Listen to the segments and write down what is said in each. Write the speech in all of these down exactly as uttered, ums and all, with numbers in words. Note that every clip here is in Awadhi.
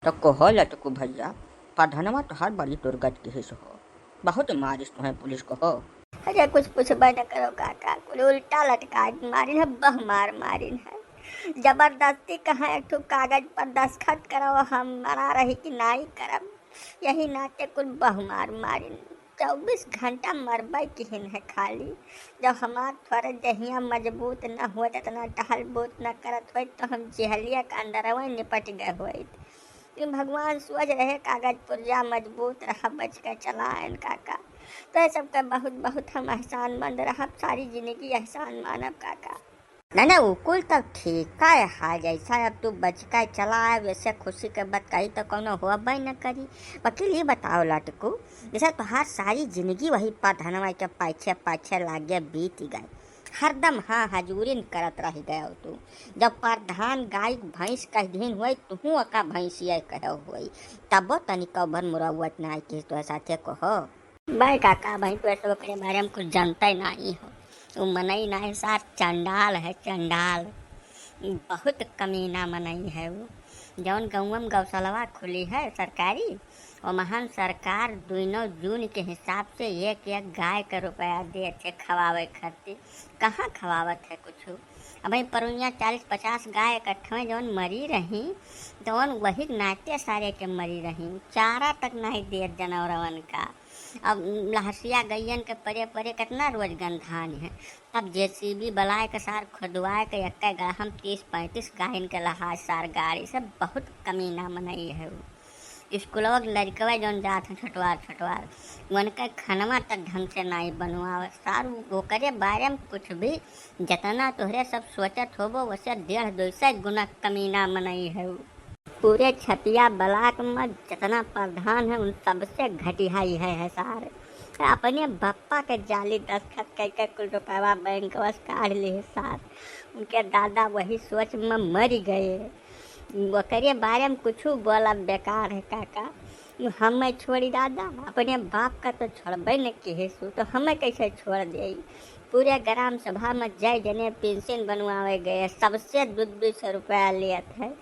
तो कहो लटकू भैया, प्रधनवा तोहार बड़ी दुर्गत किहिस हो, बहुत मारिस तुहें पुलिस कहो। अरे कुछ पूछबे न करो काका, कुल उल्टा लटका मारिन है, बहु मार मारिन है। जबरदस्ती कहाँ एक ठो कागज पर दस्तखत करो, हम मना रही कि नाई करब, यही नाते कुल बहु मार मारिन। चउबीस घंटा मरबे किहिन है खाली। जब हमार थोड़ा देहिया मजबूत न होत, इतना टहल बूत न करत होइत, तो हम जेहलिया के अंदरवे निपट गए होइत। लेकिन भगवान सोच रहे कागज पुर्जा मजबूत रहा, बच के चला आयन काका। तो ये सबके बहुत बहुत हम एहसान मंद रहब, सारी जिंदगी एहसान मानब काका। ना, ना, उ कुल तब ठीक है, हाँ, जैसा अब तू बच के चला आए, वैसे खुशी के बात कही तो कौनो होबे न करी। वकील, ये बताओ लटकू, जैसे तोहार सारी जिंदगी वही प्रधानवा के पाछे पाछे लागे बीत गए, हरदम हाँ हजूरिन करत रह गए तू। जब प्रधान गाय भैंस कह दिन हुए, तुहू ओका भैंसिया कहे हुए, तबो तनिको भर मुरौवत ना आई कि तोहे साथे कहो। बे काका, भाई तो ऐसे ओकरे बारे में कुछ जानते नहीं हो। वो मनई ना है सार, चंडाल है, चंडाल। बहुत कमीना मनई है वो। जौन गाँव में गौशालवा खुली है सरकारी, वो महान सरकार दुइनो जून के हिसाब से एक एक गाय के रुपया देत है खवावे खातिर। कहाँ खवावत है कुछ? अब भाई परुनिया चालीस पचास गाय इकट्ठे में जौन मरी रही, जौन वही नाते सारे के मरी रही, चारा तक नहीं देत जानवरवन का। अब लहसिया गइयन के परे परे कितना रोज गंधान है। तब जेसीबी बलाए के सार खोदवाए के एक्के गड़हम तीस पैंतीस गायन के लहाज सार गाड़ी से। बहुत कमीना मनई है उ। स्कूलवा के लड़कवा जौन जात हैं छोटवार छोटवार, उनके खनवा तक ढंग से नाई बनवावे सार। ओकरे बारे में कुछ भी, जितना तोहरे सब सोचत होबो, वैसे डेढ़ दो सौ गुना कमीना मनई है उ। पूरे छपिया ब्लॉक में जितना प्रधान है, उन सबसे घटिया ही है, है सार। अपने बप्पा के जाली दस्तखत कइके कुल रुपया बैंकवा से काढ़ लिए सार। उनके दादा वही सोच में मर गए। ओकरे बारे में कुछ बोला बेकार है काका। हमें छोड़ी दादा, अपने बाप का तो छोड़बे न किहिस, तो हमें कैसे छोड़ दे? पूरे ग्राम सभा में जय जने पेंशन बनवावे गए, सबसे दो दो सौ रुपया लेत है।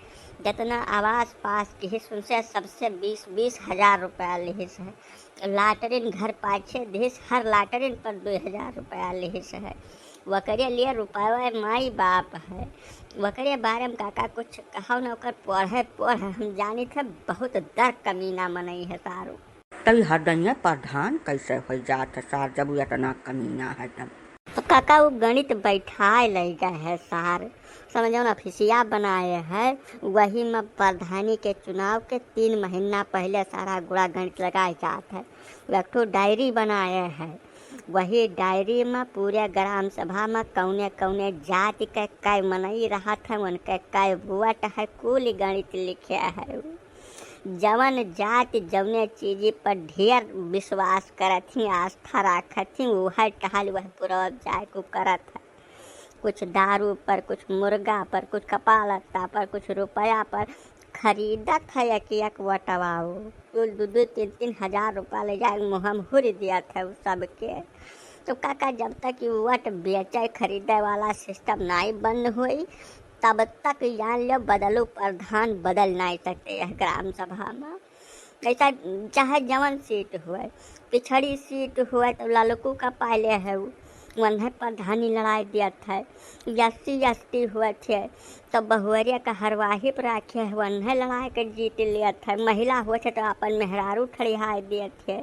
जितना आवास पास किहिस, उनसे सबसे बीस बीस हजार रुपया लिहिस है। लाटरिन घर पाछे दिहिस, हर लाटरिन पर दो हजार रुपया लिहिस है। वकरे लिए रुपया माई बाप है। वकरे बारे में काका कुछ कहो न, ओकर पढ़े पढ़ हम जानित है, बहुत दर कमीना मनई है सारू। तभी हरदइया प्रधान कैसे हो जात है सार, जब उ इतना कमीना है तब। तो काका उ गणित बैठाए लइगा है सार, समझो ना, फिसिया बनाए है, वही में प्रधानी के चुनाव के तीन महीना पहले सारा गुड़ा गणित लगाए जात है। एक ठो डायरी बनाए है, वही डायरी में पूरे ग्राम सभा में कौने कौने जाति के कै मनई रहत है, उनके कै वोट है, कुल गणित लिखे है। जवन जाति जौने चीज पर ढेर विश्वास करत ही, आस्था राखत ही, उहे टहल वह पूरा जाए को करत है। कुछ दारू पर, कुछ मुर्गा पर, कुछ कपालत्ता पर, कुछ रुपया पर खरीदत है एक एक वोटवा। उ कुल दो दो तीन तीन हजार रुपया ले जाए मुँह में हुर दियत है उ सबके। तो काका, जब तक ई वोट बेचे खरीदे वाला सिस्टम नाई बंद होई, तब तक जान लो बदलू प्रधान बदल नाई सकते यह ग्राम सभा में। ऐसा चाहे जवन सीट हुए, पिछड़ी सीट हुए तो ललकू का पाले है उ, वन्हे प्रधानी लड़ाई दियत है। एससी एसटी हुए थे तो बहुअरिया का हरवाही पर राखे है, वन्हे लड़ाई के जीत लियत है। महिला हुए थे तो अपन मेहरारू ठड़िहाई दियत है।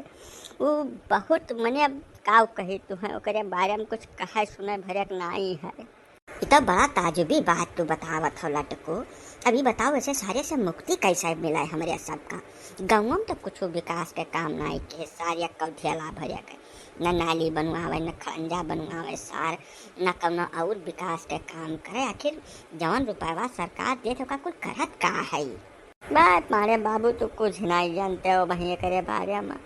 उ बहुत मने काव कही तू है, ओकरे बारे में कुछ कहे सुने भरे के नाई है। ई तो बड़ा ताजुबी बात तू बतावत हो लटकू। अब ई बताओ, ऐसे सारे से मुक्ति कैसे मिले हमरे सबका? गाँव में तो कुछ विकास के काम नाई के, सारे कौधियाला भरे के, न नाली बनवावे, न खंजा बनवावे सार, न कौनो और विकास के काम करे। आखिर जवन रुपयवा सरकार देत ओका कुल करत का है? बा पाड़े बाबू, तू कुछ नाई जानते हो वहीं एकरे बारे में।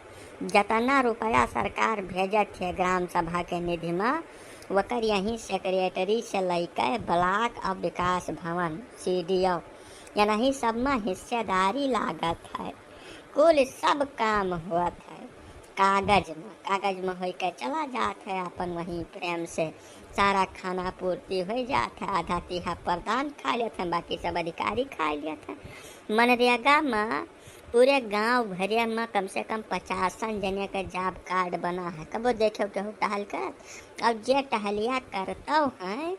जतना रुपया सरकार भेजत है ग्राम सभा के निधि में, वकर यहीं सेक्रेटरी से लइके ब्लॉक और विकास भवन, सीडीओ, यनही सब में हिस्सेदारी लागत है। कुल सब काम होत है कागज में, कागज में होइके चला जात है। अपन वहीं प्रेम से सारा खाना पूर्ति हो जात है। आधा तीहा प्रधान खा लेत है, बाकी सब अधिकारी खा लेत है। मनरेगा मा पूरे गांव भरिया मा कम से कम पचासन जने के job card बना है। कबो देखे केहू टहल करत? अब जे टहलिया करतौ हैं,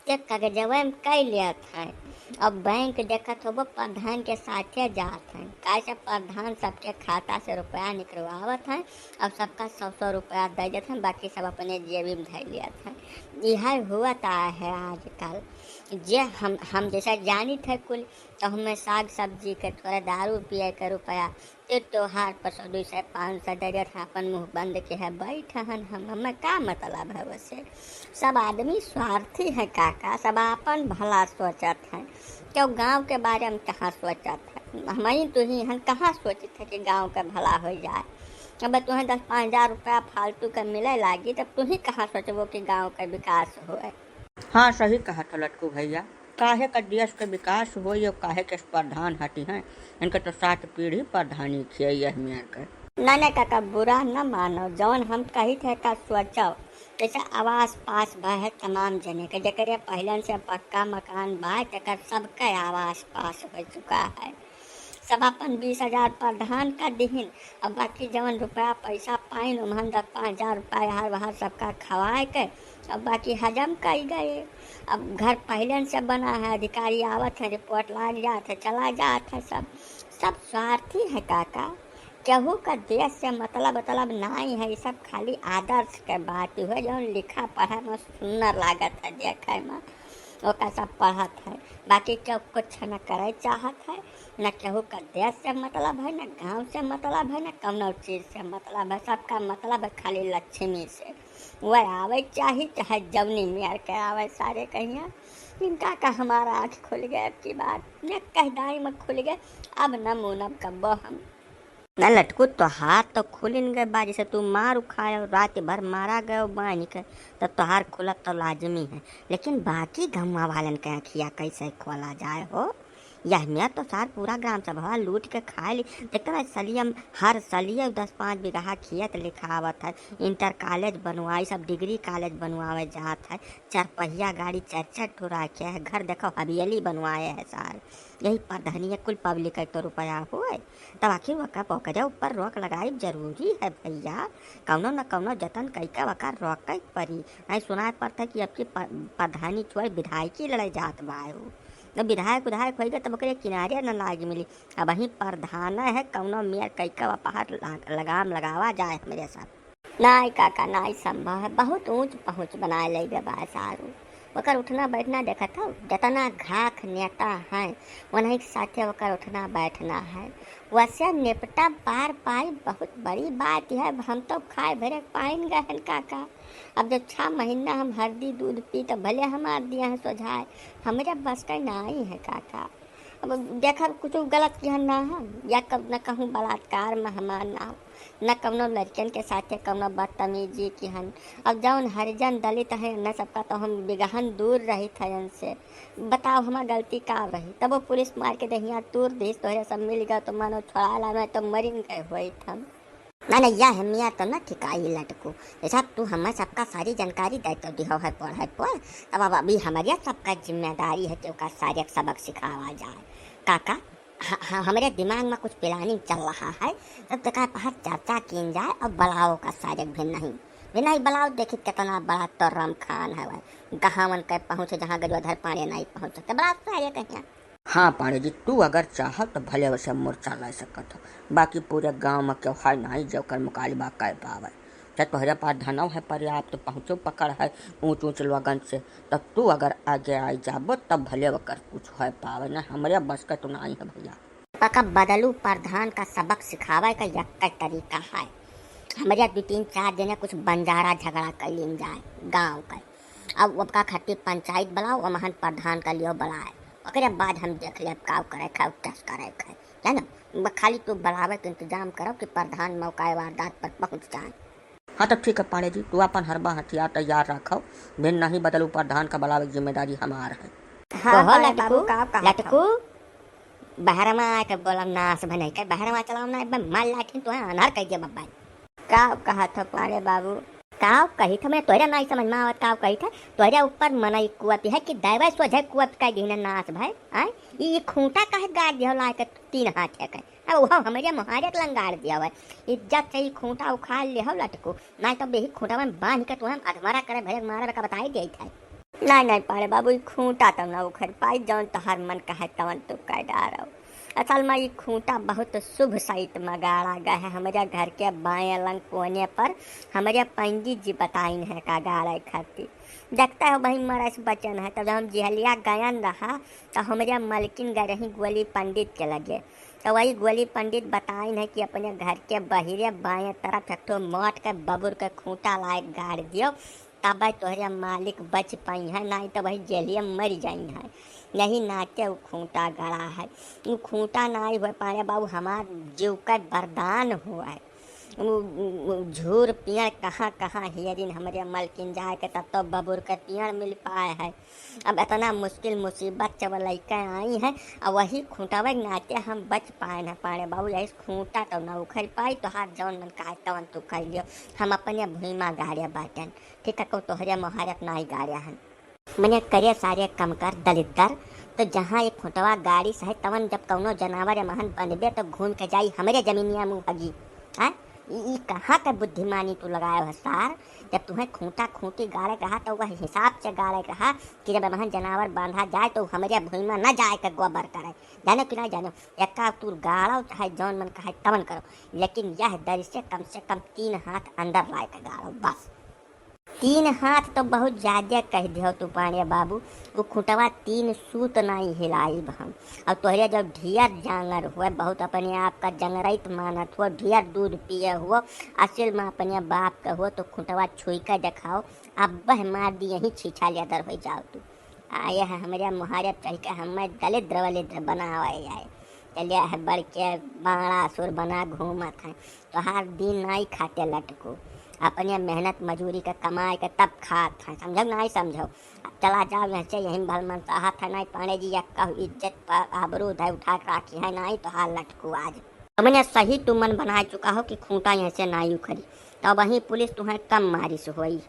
ते कगजवे में कई लेत हैं। अब बैंक देखत होबो, प्रधान के साथे जात हैं, काहे से प्रधान सबके खाता से रुपया निकलवावत हैं और सबका सौ सौ रुपया दे देत हैं, बाकी सब अपने जेबी में धर लेत हैं। यह हुआ है आजकल। जे हम हम जैसा जानित है कुल, तो हमें साग सब्जी के, थोड़ा दारू पिए के रुपया, ते त्योहार पर सौ, दो सौ, पाँच सौ दे देत हैं, अपन मुंह बंद के है बैठ हन हम, हमें का मतलब है वैसे? सब आदमी स्वार्थी है काका, सब आपन भला सोचत हैं, क्यों गांव के बारे में कहाँ सोचत है? हम ही तो ही हन, कहाँ सोचत है कि गांव के भला हो जाए? अब तुम्हें दस पाँच हजार रुपया फालतू के मिले लागी, तब तू ही कहाँ सोचबो कि गांव के विकास होए? हाँ, सही कहत हो लटकू भैया, काहे का देश के विकास होई और काहे के प्रधान हटी हैं? इनके तो सात पीढ़ी प्रधानी खियाई है मियाँ के। ना ना काका, बुरा न मानो, जौन हम कही थे का सोचो। जैसे आवास पास भय है तमाम जने के, जेकरे पहलन से पक्का मकान बा, तेकर सबके आवास पास हो चुका है। सब अपन बीस हजार प्रधान का दिहिन, अब बाकी जवन रुपया पैसा पाइन, ओमहन दस पाँच हजार रुपया हर वहर सबका खवाए के, अब बाकी हजम कई गए। अब घर पहले से बना है, अधिकारी आवत है, रिपोर्ट लाग जात है, चला जात है, सब, सब स्वार्थी है काका। केहू का देश से मतलब, मतलब नाई है, ये सब खाली आदर्श के बात हुए, जौन लिखा पढ़े में सुंदर लागत है देखे में, ओका सब पढ़त है, बाकी केहू कुछ न करे चाहत है, न केहू का देश से मतलब है, न गांव से मतलब है, न कौनो चीज से मतलब है, सबका मतलब है खाली लक्ष्मी से। वह आवे चाही चाहे जवनी मेर के आवे, सारे कहिया इनका का हमारा आँख खुल गए अब की बार, न कहदाई में खुल गए, अब न मुनब कब्बो हम। न लटकू, तोहार तो खुलिन गए बा, जैसे तू मार खाए और रात भर मारा गए बांध के, तो तोहार खुलत तो लाजमी है, लेकिन बाकी गौवा वालन के अँखिया कैसे खोला जाए हो? यह मेर तो सार पूरा ग्राम सभा लूट के खाए ली। देखते ना सलियम हर सलिए दस पाँच बीघा खेत लिखावत है, इंटर कॉलेज बनवाई, सब डिग्री कॉलेज बनवावे जात है, चार पहिया गाड़ी चार चार ठो राखे है, घर देखो हवेली बनवाए है सार। यही प्रधानिया कुल पब्लिक है तो रुपया हुए, तब आखिर वका पोकरे ऊपर रोक लगाई जरूरी है भैया। कौनो न कौनो जतन कई के वका रोक के परी। नहीं सुनाए पड़ता कि अब की प-, प्रधानी छोड़ विधायकी लड़े जात बा हो। तो विधायक उधायक होइगा तब ओकरे किनारे न लाग मिली। अब वहीं प्रधान है, कौनो मेर कई के वपहर ला-, लगाम लगावा जाए हमरे साथ। नाई काका, नाई संभव है, बहुत ऊंच पहुंच बनाए ले गए बा सारू। ओकर उठना बैठना देखत हो, जतना घाख नेता हैं, उन्हीं के साथे ओकर उठना बैठना है। वैसे निपटा पार पाई बहुत बड़ी बात है। अब हम तो खाए भरे पाइन गए हैं काका। अब जब छह महीना हम हरदी दूध पी तो भले हमार दिया है सोझाए, हमरे बस का नाई है काका। अब देखब कुछ गलत किहन ना हम, या कब न कहूँ बलात्कार में हमार ना हो, न कौनो लड़कियन के साथे कौनो बदतमीजी किहन। अब जौन हरिजन दलित है न सबका तो हम बिगहन दूर रहित है इनसे। बताओ हमार गलती का रही? तब वो पुलिस मार के दहिया तूर दिस, तोहरे सब मिल गए तो मानो छोड़ा ला, मैं तो मरिन गए होइत हम। ना ना, यह मेर तो न ठिकाई लटकू, जैसा तू हमें सबका सारी जानकारी दे तो दिहो है पढ़े पर, तब अब अभी हमारे सबका जिम्मेदारी है कि ओका सारे सबक सिखावा जाए। काका, ह-, ह-, हमरे दिमाग में कुछ प्लानिंग चल रहा है, तब तक पहर चर्चा कीन जाए और बुलाओ का सारे भी नहीं, भी नहीं बुलाओ। देखी कितना बड़ा तो रमखान है वह, गहावन के पहुँचे जहाँ गजोधर पाने नहीं पहुँच सकते, बड़ा सारे कहिया। हाँ पांडे जी, तू अगर चाहत तो भले वैसे मोर्चा ला सकत हो, बाकी पूरे गांव में केहू है नहीं जो ओकर मुकाबला कर पावे। जब तोहरे पास धनव है पर्याप्त, पहुँचो पकड़ है ऊंच ऊंच लोगन से, तब तू अगर आगे आई जाबो तब भले ओकर कुछ है पावे, ना हमरे बस का तो नहीं है भैया। पका बदलू प्रधान का सबक सिखावे का यक्के तरीका है। हमरे दो तीन चार जने कुछ बंजारा झगड़ा कर लीन जाए गांव का, अब ओका खातिर पंचायत बुलाओ, ओमहन प्रधान का लियो बुलाए, ओकरे बाद हम देख लेब का करे खाए, टस करे खाए, जानो? ब-, खाली तू बुलावे के इंतजाम करो कि प्रधान मौका वारदात पर पहुँच जाए। हाँ तो ठीक है पांडे जी, तू अपन हरबा हथियार तैयार रखो, बिन नहीं बदलू प्रधान का बुलावे की जिम्मेदारी हमार है। हाँ, कहो पांडे लटकू, बाबू, का कहत लटकू, हो? बहरमा आके बोलम नास भनई के, बहरमा चलाओ ना, एकदम मार लाठी तू है, अनहर कह दे बब्बा। का कहत हो पांडे बाबू? काव कही था, मैं तोहरे नाई समझ में आवत, काव कही था, तोहरे ऊपर मनई कुअत है कि दैवे सोझे कुअत कह दीन नास भाई। आय, ई, ई खूंटा काहे गाड़ दियो लाए के तीन हाथ है के? अब वो हमरे मोहारे के लंगाड़ दिया है। इज्जत से ई खूंटा उखाड़ ले हो लटकू, नाई तो बेही खूंटा में बांध के तुहे अधमरा करे भरे मारे का बताई देत है। नाई, नाई पाड़े बाबू, ई खूंटा तब ना उखड़ पाई, जौन तोहार मन कहे तवन तू कह डारो। असल में ई खूंटा बहुत शुभ साइत में गाड़ा गए है। हमरे घर के बाएं लंग कोने पर हमरे पंडित जी बताइन है का गाड़े खातिर। देखते हो भाई, मरस बचन है, तब जब हम जिहलिया गयन रहा, तो हमरे मलकिन गए रही गोली पंडित के लगे। तो वही गोली पंडित बताइन है कि अपने घर के बहिरे बाएं तरफ एक ठो मोट के बबुर के खूंटा लाए गाड़ दियो, तब तोहरे मालिक बच पाई है, नाई तो वही जेलिए मर जाई है। यही नाते उ खूंटा गड़ा है। उ खूंटा नाई हुए पाड़े बाबू, हमार जीव का वरदान हुआ है। उ, उ, उ झूर पियड़ कहाँ कहाँ हेरिन हमरे मलकिन जाए के, तब तो बबुर के पियड़ मिल पाए है। अब इतना मुश्किल मुसीबत जब लइके आई है, अब वही खूंटवे के नाते हम बच पाए हैं पाड़े बाबू। यही खूंटा तो ना उखड़ पाई, तोहार जौन मन कहे तवन तू कह लियो। हम अपने भुइमा गाड़े बाटन, ठीक है, कहूँ तोहरे मोहारे अपना ही गाड़े हन। मने करे सारे कम कर दलिद्दर, तो जहाँ एक खूंटवा गाड़ी सहे तवन जब कौनो जनावर या महन बनबे तो घूम के जाई हमरे जमीनिया मुँह हगी। हाँ, ई, ई कहाँ के बुद्धिमानी तू लगायो है सार? जब तुम्हें खूंटा खूंटी गाड़े के रहा तो वह हिसाब से गाड़े के रहा कि जब महन जनावर बांधा जाए तो हमरे भुइमा न जाए के गोबर करे, जाने कि ना जाने। एक्का तू गाड़ो चाहे जौन मन कहे तवन करो, लेकिन यह दरी से कम से कम तीन हाथ अंदर लाए के गाड़ो बस। तीन हाथ तो बहुत ज्यादा कह दियो तू पांड़े बाबू, उ खुंटवा तीन सूत नाई हिलाइब हम। और तोहरे जब ढियर जांगर हुए, बहुत अपने आप का जंगरैत मानत हुआ, ढियर दूध पिए हुआ, असल में अपने बाप का हुआ, तो खुंटवा छुई के देखाओ, अब वह मार दी यहीं छीछा लेदर हो जाओ तू। आए है हमरे मुहारे चढ़ के हमें दलिद्र वलिद्र बनावे आए। चलिए है बड़के बाणासुर बना घूमत है। तोहार दिन नाई खाते लटकू, अपने मेहनत मजूरी के कमाए के तब खात है, समझो नाई समझो। अब चला जाओ यहाँ से, यहीं भल मन चाहत है नाई पांडे जी, या कहू इज्जत पर आबरू धै उठा के राखी है नाई तोहार लटकू आज। हमने सही तू मन बनाए चुका हो कि खूंटा यहाँ से नाई उखड़ी, तो वहीं पुलिस तुम्हें कम मारिस होई।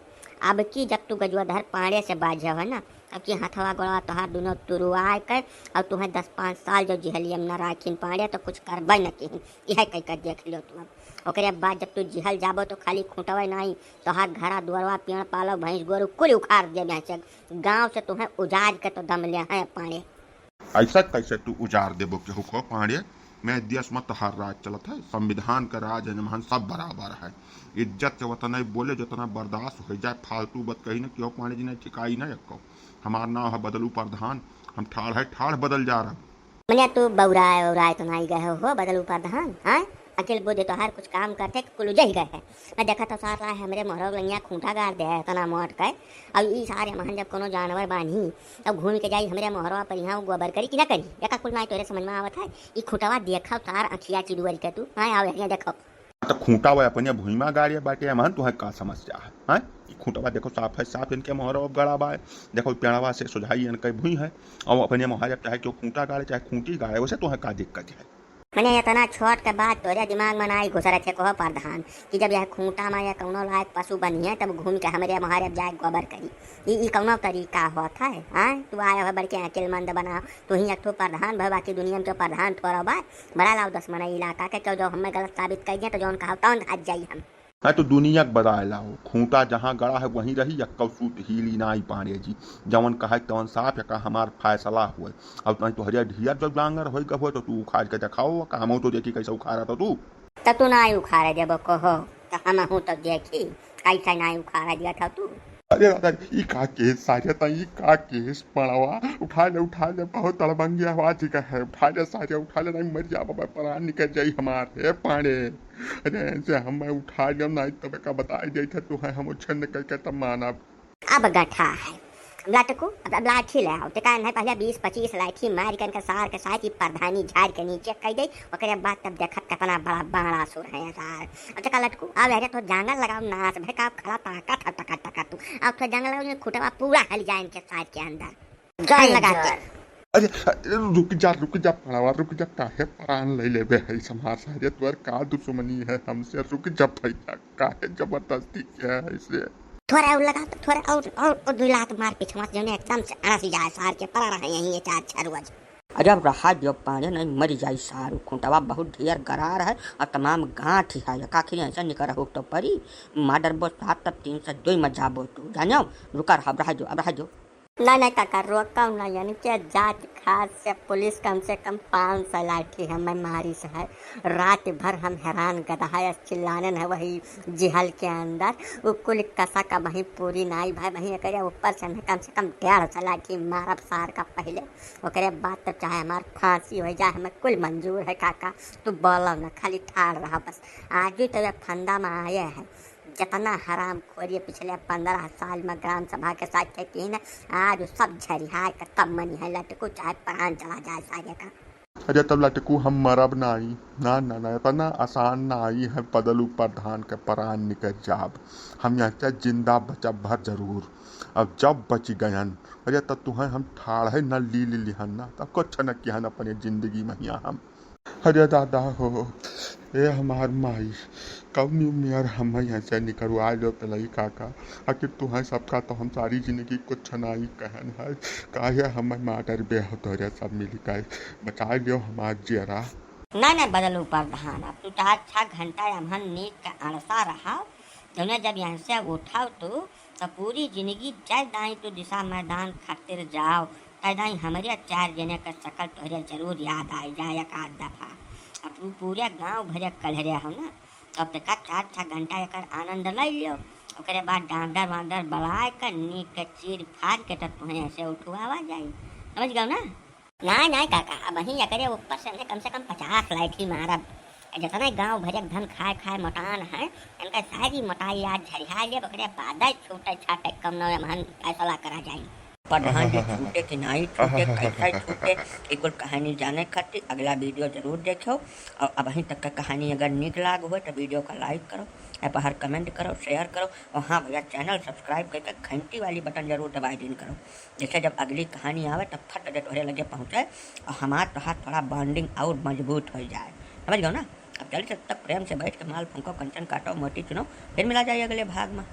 अब की जब तू गजवाधर पांडे से बाझे हो ना, अब की हथवा गोड़वा तोहार दुनो तुरुआए के, और तुम्हें दस पाँच साल जो जिहलियम न राखिन पांडे, तो कुछ करबे न किहिन। यह कह कर देख लियो तू। अब ओकरे बाद जब तू जिहल जाबो, तो खाली खूंटवे नाई, तोहार घरा दुआरवा, पेड़ पालो, भैंस गोरू कुल उखाड़ देब यहाँ से। गाँव से तुम्हें उजाड़ के तो दम ले हैं पांडे। ऐसा कैसे तू उजाड़ देबो केहू को पांडे? मैं देश में तोहार राज चलत है, संविधान का राज है, जमहन सब बराबर है। इज्जत से वतने बोले, जितना बर्दाश्त हो जाए, फालतू बात कही न केहू पांडे जी ने ठिकाई न एको। हमार नाम है बदलू प्रधान, हम ठाड़ है ठाड़ बदल जा रहा। मने तू बौराए औराए तो नाई गए हो बदलू प्रधान, हाँ? अकिल बुद्धि तोहार कुछ काम करते कि कुल उजही गए है। मैं देखा तो सार रहा है हमरे मोहरो लंगिया खूंटा गाड़ दे है इतना मोट के। अब ई सारे महन जब कोनो जानवर बांधी, तब घूम के जाई हमरे मोहरवा पर यहाँ गोबर करी कि ना करी? एका कुल नाई तोहरे समझ में आवत है। ई खूंटवा देखा सार अखिया चिड़ुअर के तू, हाँ, आओ यहाँ देखो। तो खूंटा वह अपने भुइमा गाड़े बाटे, महन तुहे का समस्या है, हाँ? ई खूंटवा देखो साफ है, साफ इनके मोहरवा गड़ा बा। देखो पेड़वा से सुझाई इनके भुई है, और अपने मोहरे चाहे क्यों खूंटा गाड़े चाहे खूंटी गाड़े, वैसे तुहे का दिक्कत है? मने इतना छोट के बात तोरे दिमाग में नाई घुस रहे को प्रधान, कि जब यह खूंटा में या कौनो लायक पशु बनिए तब घूम के हमरे मोहरे जाए गोबर करी। ई, ई कौनो तरीका होत है? हाँ, तू आयो है बड़के अकिलमंद बनाओ, तू ही एक ठो प्रधान भव, बाकी दुनिया में क्यों प्रधान थोड़ा बा? बड़ा लाओ दस मना इलाका के, क्यों जो हमें गलत साबित कर दिया तो जौन कहा तौन हाथ जाई हम। हाँ, तो दुनिया के बदाय लाओ, खूंटा जहाँ गड़ा है वहीं रही, यक्कौ सूत हीली नाई पांडे जी, जवन कहे तवन साफ, यका हमार फैसला हुए। अब तुम तोहरे ढियर जब डांगर होई गए हुए तो तू उखाड़ के दिखाओ, का हमहू तो देखी कैसे उखाड़ा तो तू। तो तू नाई उखाड़े देबो कहो, तो हमहू तो देखी कैसे नाई उखाड़े दिया था तू। अरे दादा, ई का केस सारे ता, ई का केस पड़वा? उठा ले, उठा ले, बहुत तड़बंगिया आवाज का है, उठा ले सारे, उठा ले, नहीं मर जाबा, प्राण निकल जाई हमार, हे पांडे। अरे ऐसे हम मैं उठा लिया, नहीं तब का बताई जाई था तू है, हम उछन करके तब मानब। अब गठा है, लटकू, अब, अब लाठी ले आओ, ते का नहीं पहले बीस पच्चीस लाठी मार के इनका सार के साथ ही प्रधानी झाड़ के नीचे कह दे, ओकरे बाद तब देखा कितना बड़ा बाणासुर है सार। अब ते का लटकू, अब अरे तो जांगर लगाओ नास, भाई का खड़ा ताका था टका टका तू, अब तो जांगर लगाओ, ये खुटवा पूरा हल जाए इनके सार के अंदर। जान लगा के। अरे, अरे, रुक जा, रुक जा, पड़वा, रुक जा, काहे परान ले लेबे है हमार सारे? तोर का दुश्मनी है हमसे? रुक जा भैया, काहे जबरदस्ती किया है इसे? थोड़ा और लगा, थोड़ा और, और, और दुई लात मार पिछवा से, जौने एकदम से अड़स जाए सार के, पड़ा रहे यहीं ये चार छह रोज। अरे अब रहा दियो पाड़े, नहीं मर जाई सारू, खूंटवा बहुत ढेर गरार है और तमाम गांठ है, काखिर ऐसा निकर हो तो परी, मार डरबो साहब तब तीन सौ दो में जाबो तू, जानो, रुका रहा, अब रहा दियो, अब रहा दियो। नहीं, नहीं काका, रोकौ नहीं, इनके जात खास से पुलिस कम से कम पाँच सौ लाठी हमें मारिस है। रात भर हम हैरान गदहा अस चिल्लानन है वही जिहल के अंदर। उ कुल कसक अबहीं पूरी नाई भय, वहीं एकरे ऊपर से हमें कम से कम डेढ़ सौ लाठी मारब सार का पहिले। ओकरे बाद तो चाहे हमार फांसी हो जाए, हमें कुल मंजूर है काका। तू बोलो न, खाली ठाड़ रहा बस। आजु तो ये फंदा में आए है। जितना हरामखोरी पिछले पन्द्रह साल में ग्राम सभा के साथ के की न, आज उ सब झरिहाय के तब मनी है लटकू, चाहे प्राण चला जाए सारे का। अरे तब लटकू हम मरब नाई, ना, ना, ना, इतना आसान नाई है बदलू प्रधान के प्राण निकल जाब। हम यहाँ से जिंदा बचब भर जरूर। अब जब बची गयन, अरे तब तुहें हम ठाढ़े न ली, ली लिहन ना, तब कुछ न किहन अपने जिंदगी में यहाँ हम। अरे दादा हो, ए हमार माई, कौनी उमियर हमें यहाँ से निकरवाए लो तलई काका। आखिर तुहें सबका तो हम सारी जिंदगी कुछ नाई कहन है, काहे हमें मार डरबे हो तोरे सब मिली के? बचाए लियो हमार जियरा। ना, ना, बदलू प्रधान, अब तू चार छह घंटा हमहन नीक के अड़सा रहा, जौने जब यहाँ से उठाओ तू, तो पूरी जिंदगी जय दाई तू दिशा मैदान खातिर जाओ, तय दाई हमरे चार जने के शकल तोहरे जरूर याद आई जाए एक आध दफा। अब तू पूरे गांव भरे कलहरे हो ना, तो अब देखा चार छह घंटा एकर आनंद ले लियो, ओकरे बाद डांडर वांडर बलाए के नीक के चीर फाड़ के तब तुहें ऐसे उठवावा जाई, समझ गयो ना? नाय, नाय काका, अबहीं एकरे ऊपर से हमने कम से कम पचास लाठी मारब। जितने गांव भरे के धन खाए खाए मोटान है, इनका सारी मोटाई आज झरिहा लेब, ओकरे बादे छूटे छाटे कौनो एमहन फैसला करा जाई। प्रधान जी छूटे कि नाई छूटे, कैसे छूटे, ई कुल कहानी जाने खातिर अगला वीडियो जरूर देखो। और अबहीं तक का कहानी अगर नीक लाग हो तो वीडियो का like करो, ए पर हर comment करो, share करो, और हाँ भैया, channel subscribe करके घंटी वाली button जरूर दबाए दिन करो। जैसे जब अगली कहानी आवे, तब फट दे तोहरे लगे पहुँचे और हमार तोहार थोड़ा bonding और मजबूत हो जाए। समझ गयो ना? अब चलिए, तब तक प्रेम से बैठ के माल फूंको, कंचन काटो, मोती चुनो, फिर मिला जाए अगले भाग में।